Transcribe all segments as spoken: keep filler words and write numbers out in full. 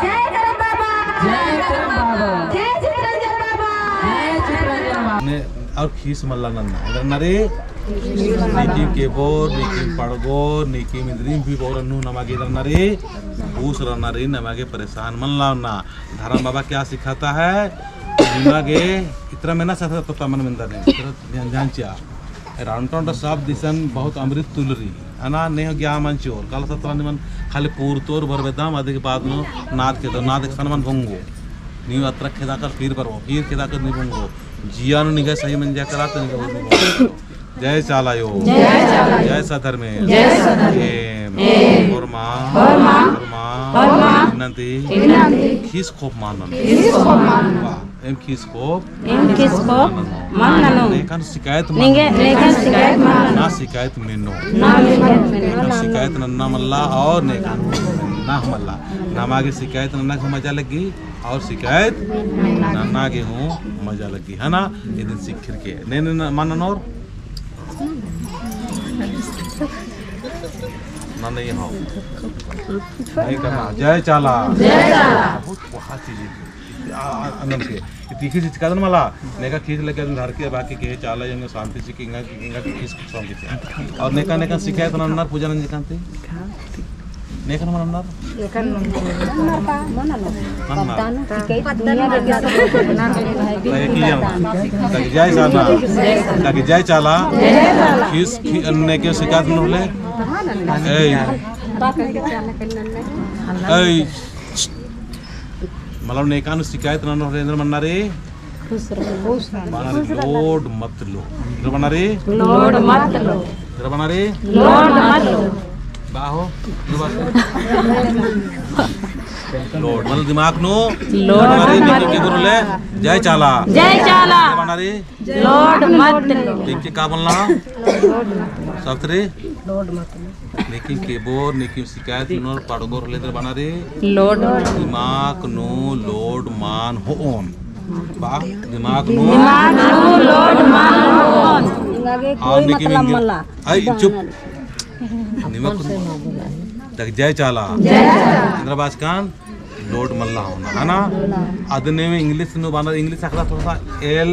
जय करम बाबा। जय करम बाबा। जय चितरंजन बाबा। जय चितरंजन बाबा। ने और खीस मल्ला नन्ना। एन्दर नन्ना रे? नीकिम केबोर, नीकिम पड़गोर, नीकिम इन्द्रिम भी बोर अन्नु नमा गे एन्दर नन्ना रे? पूस रन्ना रे, नमा गे परेशान मल्ला नन्ना। धरम बाबा क्या सिखाता है? निमा गे इतरा मेना सतरा तत्ता मन मेन्दर ने। इतरा ध्यान, ध्यान चिआ। राउंड टोंड सब दिसन बहुत अमृत तुलरी। अना नेह ज्ञा मन चोर। काला सतरा निमन खाली पूरतोर भर बेदाम, अदि के बाद नू नाद के दो, नाद के सन मन भंगो। नीम अतरा खेदा कर फिर बरओ, फिर खेदा कर नी भंगो। जिया नू निंग्है सही मंजा करा तो निंग्है भंगो। जय चाला आयो। जय चाला आयो। जय सधर्मेस। जय सधर्मेस। एम। एम। होरमा। होरमा। होरमा। होरमा। इन्नन्ती। इन्नन्ती। खीस खोप मान ननो। खीस खोप मान ननो। वाह। एम खीस खोप। एम खीस खोप मान ननो। नेकान शिकायत मान ननो। नेकान शिकायत मान ननो। ना शिकायत मेनो। ना शिकायत मेनो। नेकान शिकायत नन्ना मल्ला और नेकान ना मल्ला। नमा गे शिकायत नन्ना गे मजा लग्गी और शिकायत नन्ना गे हूँ मजा लग्गी, है ना? इदिन सिखिर के। ने, ने, ने, मान ननोर? ना, नहीं हो। नहीं करना। जय चाला। जय चाला। बहुत, बहुत चीज है। आ, आ, आनंद के। तीखी चीज का मल्ला, नेका खीस लगे धर के बाकी के चाला एंगा शांति से कि एंगा, एंगा खीस शांति से। और नेका, नेका शिकायत नन्नर पूजा नंजकांती। नेका नन्नर? नेका नन्नर। नन्नर। ताकि जय चाला। ताकि जय चाला। खीस, खी-, नेके शिकायत नन्नर ले। ए। ए। मतलब नेकानु शिकायत नन्नर होले एन्दर मन्ना रे? खुश रहो, खुश रहो। बना रे, लोड मत लो। एन्दर बना रे? लोड मत लो। एन्दर बना रे? लोड मत लो। बाहो, दो बार। लोड, मतलब दिमाग नू लोड बना रे, मत लो। के बोले, जय चाला। जय चाला। एन्दर बना रे? लोड मत लो। इनके का बोलना? सावित्री? लोड मत लो। लेकिन केबोर, लेकिन शिकायत ननोर पड़गोर होले एन्दर बना रे? लोड। दिमाग नू लोड मान होओन। बा, दिमाग नू। दिमाग नू लोड मान होओन। आगे कोई मतलब मल्ला। आई, चुप। दिमाग नू। तक जय चाला। जय चाला। एन्दर बाचकन लोड मल्ला होना, है ना? अदने में English नू बना, English अखड़ा थोड़ा सा L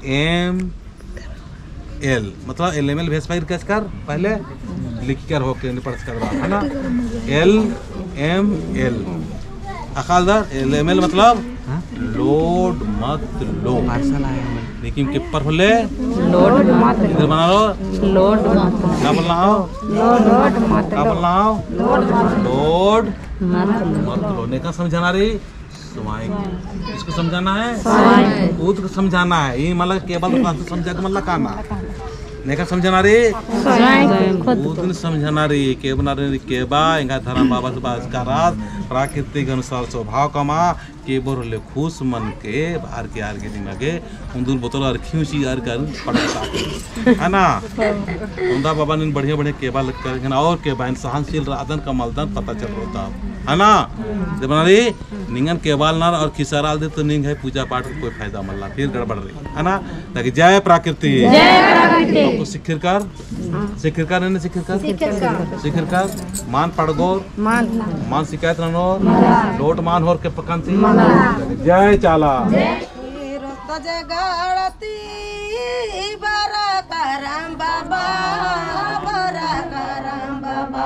M L, मतलब L M L भेस पाइर कस कर, पहले लिख कर होके नहीं पढ़ कर बात, है ना? L M L। अकालदर L M L मतलब हाँ? लोड मत लो। पार्सल आया है। लेकिन के पर होले? लोड मत लो। एन्दर बना लो। लोड मत लो। का बोलना हो? लोड मत लो। का बोलना हो? लोड मत लो। लोड मत लो। मत लो। नेका समझाना रे? स्वयं। किसको समझाना है? स्वयं। खुद को समझाना है। ये मतलब केवल तो बात समझा के मतलब काना। नेका समझाना रे? स्वयं। खुद को। खुद ने समझाना रे। केबना रे केबा, एंगा धरम बाबा से बात करा, प्राकृतिक अनुसार स्वभाव कमा, केबोर होले खुश मन के, आर के, आर के दिमागे, उन्दुल बोतल आर खिउची आर कर पटक साथ। है ना? उन्दा बाबा नीन बढ़िया, बढ़िया केबा लग कर, है ना? और केबा इन सहनशील रअदन का मलदन पता चल रहा था। है ना? जब ना रे, निंगन केबाल नार और खिसाराल दे तो निंग है पूजा पाठ को कोई फायदा मल्ला, फिर गड़बड़ रही, है ना? ताकि जय प्रकृति। जय प्रकृति। तो सिखिर कर, सिखिर कर, नहीं सिखिर कर? सिखिर कर। सिखिर कर, मान पड़गोर, मान। मान शिकायत ननोर, मान। लोट मान होर के पकंती, मान। जय चाला। जय। जगाड़ती बरा करम बाबा, बरा करम बाबा।